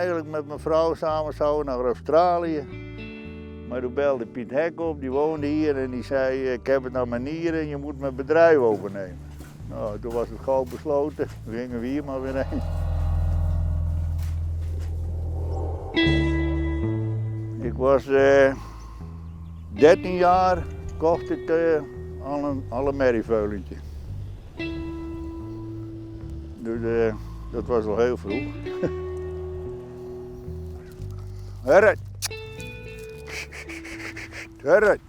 Eigenlijk met mijn vrouw samen zouden naar Australië. Maar toen belde Piet Hek op, die woonde hier en die zei: Ik heb het naar mijn nieren, je moet mijn bedrijf overnemen. Nou, toen was het gauw besloten, we gingen we hier maar weer heen. Ik was 13 jaar, kocht ik al een merrieveulentje. Dus dat was al heel vroeg. Herrit. Herrit.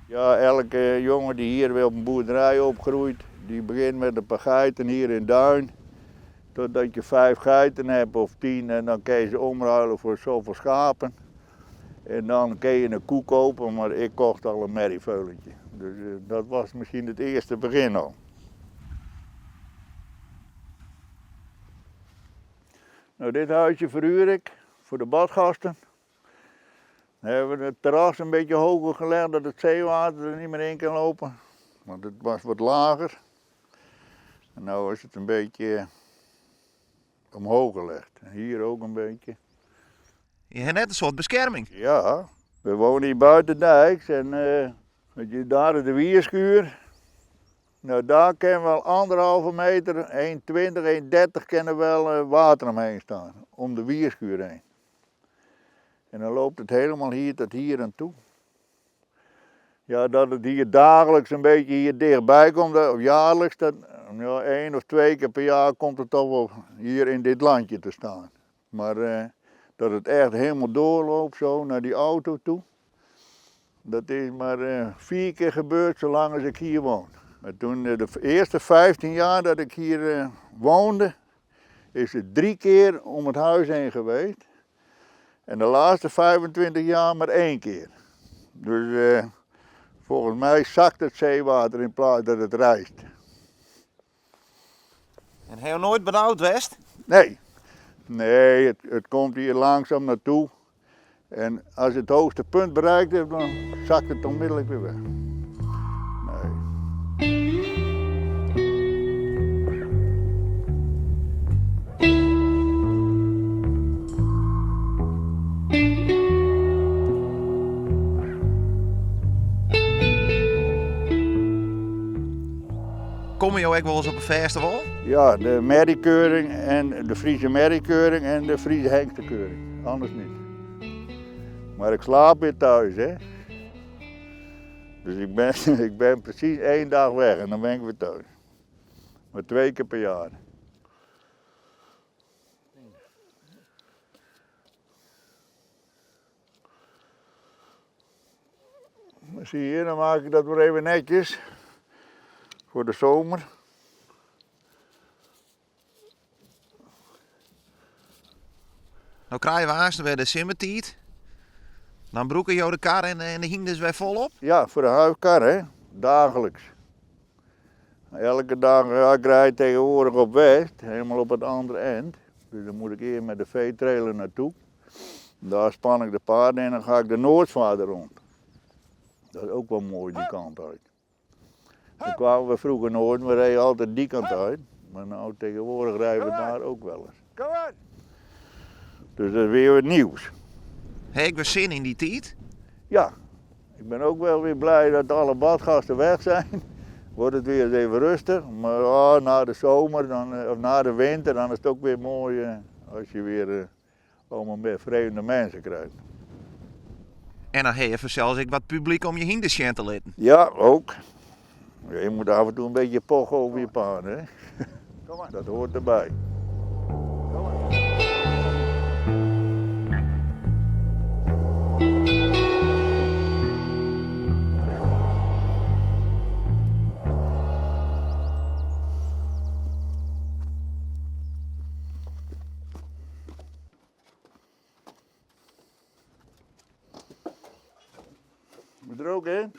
Ja, elke jongen die hier weer op een boerderij opgroeit, die begint met een paar geiten hier in Duin. Totdat je 5 geiten hebt of 10 en dan kun je ze omruilen voor zoveel schapen. En dan kun je een koe kopen, maar ik kocht al een merrieveulentje. Dus dat was misschien het eerste begin al. Nou, dit huisje verhuur ik voor de badgasten. Dan hebben we het terras een beetje hoger gelegd, dat het zeewater er niet meer in kan lopen. Want het was wat lager. En nu is het een beetje omhoog gelegd. En hier ook een beetje. Je hebt net een soort bescherming. Ja, we wonen hier buitendijks en weet je, daar is de wierschuur. Nou, daar kan wel anderhalve meter, 1,20, 1,30 kan er wel water omheen staan, om de wierschuur heen. En dan loopt het helemaal hier tot hier aan toe. Ja, dat het hier dagelijks een beetje hier dichtbij komt, of jaarlijks, dat, ja, 1 of 2 keer per jaar komt het toch wel hier in dit landje te staan. Maar dat het echt helemaal doorloopt zo naar die auto toe, dat is maar 4 keer gebeurd zolang als ik hier woon. Maar toen de eerste 15 jaar dat ik hier woonde, is het 3 keer om het huis heen geweest. En de laatste 25 jaar maar 1 keer. Dus volgens mij zakt het zeewater in plaats dat het rijst. En heb je nooit benauwd geweest? Nee. Nee, het komt hier langzaam naartoe. En als het hoogste punt bereikt heeft, dan zakt het onmiddellijk weer weg. Nee. Kom je ook wel eens op een festival? Ja, de merriekeuring en de Friese merriekeuring en de Friese hengstenkeuring. Anders niet. Maar ik slaap weer thuis, hè. Dus ik ben precies 1 dag weg en dan ben ik weer thuis. Maar 2 keer per jaar. Zie je, dan maak ik dat weer even netjes. Voor de zomer. Nou krijgen we haast weer de simmertijd. Dan broeken jou de kar en de hing dus weer volop? Ja, voor de huifkar, hè. Dagelijks. Elke dag, ja, ik rijd tegenwoordig op West, helemaal op het andere eind. Dus dan moet ik eerst met de veetrailer naartoe. Daar span ik de paarden en dan ga ik de Noordvaarder rond. Dat is ook wel mooi, die kant uit. Daar kwamen we vroeger nooit, we reden altijd die kant uit. Maar nou, tegenwoordig rijden we daar ook wel eens. Dus dat is weer wat nieuws. Heb ik weer zin in die tijd? Ja, ik ben ook wel weer blij dat alle badgasten weg zijn. Wordt het weer eens even rustig. Maar oh, na de zomer, dan of na de winter, dan is het ook weer mooi als je weer allemaal meer vreemde mensen krijgt. En dan heb je zelfs ook wat publiek om je heen te zien te laten. Ja, ook. Ja, je moet af en toe een beetje pochen over je paarden, hè? Kom maar. Dat hoort erbij. Kom maar. Moet er ook in?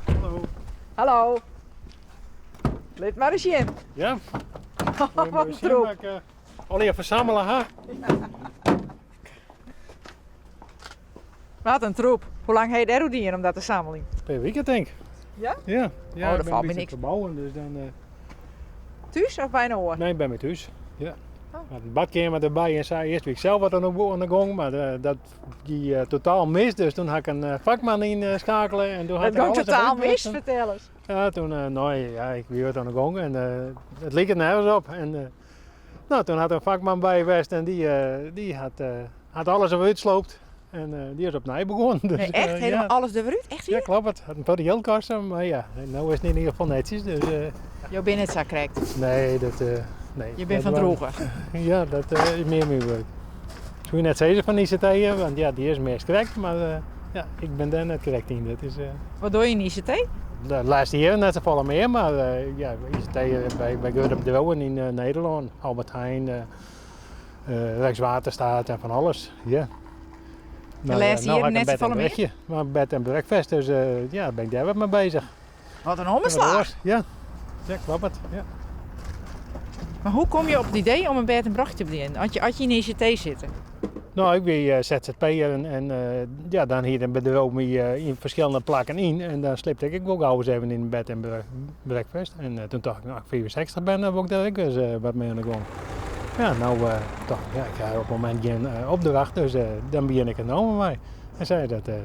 Hallo. Hallo. Laat maar eens in. Ja. Wat een troep. Ik al even verzamelen, ha? Wat in troep. Hoe lang ha je dêr oer dien om dat te sammeljen? In pear wike tink. Ja? Ja. Ja, Oh, dat ik ben falt in my bytsje niks. ferbouwen, dus dan... eh, Thús of by in oar? Nee, by my thús. Ja. Oh. Had in badkeamer derby en sa. Earst wie ik sels wat oan de gong, mar eh, dat gie eh, totaal mis. Dus toen ha ik in eh, fakman ynskakele en toen hat Dat er gong alles totaal eruit mis, west. fertel ris. Ja, toen, eh, no, ja, ik wie wat oan de gong en eh, it liket nergens op. En, eh, no, toen hat in fakman by west en dy, eh, dy hat, eh, hat alles der útsloopt. En eh, dy is opnij begûn. Dus, Nee, echt? eh, Helemaal ja. alles der wer út? Echt Ja, wier? kloppet. Hat in protte jild koste, mar ja, no is it yn ieder gefal netsjes. Dus, eh, Jo binne net sa krekt. nee, dat, eh, nee. Je bent Dat fan wa- droege. Ja, dat eh, is mear myn wurk. Ik soe net sizze fan ICT, want ja, dy is meast krekt, mar eh, ja, ik bin dêr net krekt yn. Dat is, eh, Wat dogge je yn ICT? de lêste jierren net safolle mear, mar eh, ja, ICT by, by grutte bedriuwen yn eh, Nederlân, Albert Heijn, eh, eh, Rijkswaterstaat en fan alles. Ja. De lêste no jierren ha ik net in bed en safolle mear? brochje, mar bed en breakfast, dus eh, ja, bin ik dêr wat mei beuzich. Wat in Wat omslach. oars. Ja, ja kloppet. Ja. Mar hoe komme je op it idee om in bêd en brochje te begjinnen? As je, as je yn ICT sitte. No, ik wie eh, ZZP'er en, en eh, ja, dan hierde in bedriuw my eh, yn ferskillende plakken yn. En dan sliepte ik ek wol gau ris even yn in bed en breakfast. En eh, toen tocht ik, no, as ik 65 bin, dan wol ik dêr ek ris eh, wat mei oan de gong. Ja, no eh, tocht ik, ja, ik ha op it momint gjin eh, opdracht, dus eh, dan begjin ik der no mar mei. En sei dat, eh,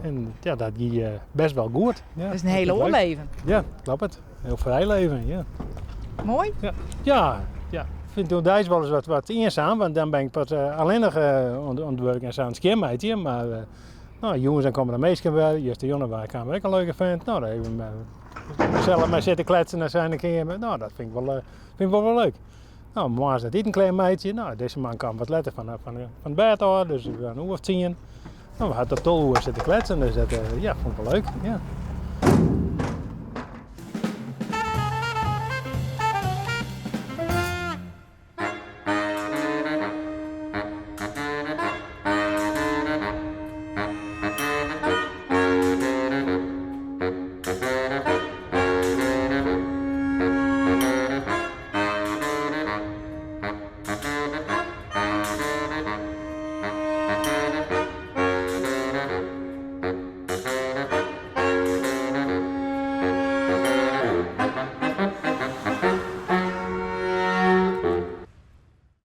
en ja, dat gie eh, best wol goed. Ja, Dat is in hiel oar leuk. leven. Ja, kloppet. Hiel frij leven, ja. Moai? Ja, ja. Ik fyn it oerdeis wolris wat, wat iensum, want dan bin ik pas uh, allinnich uh, oan oan it wurk en sa oan it skjinmeitsjen. Mar uh, no, jûns dan komme de minsken wer. Justerjûn kaam der ek in leuke fint. No, dêr even uh, gesellich mei sitte kletsen en sa yn de keamer. No, dat fyn ik wol, uh, fyn ik wol, wol leuk. No, moarns it iten klearmeitsje. No, dizze man kaam wat letter fan, fan, fan bêd ôf, dus in oere of 10. No, we ha tot 12 oere sitten kletsen, dus dat uh, ja, fûn ik wol leuk. Ja.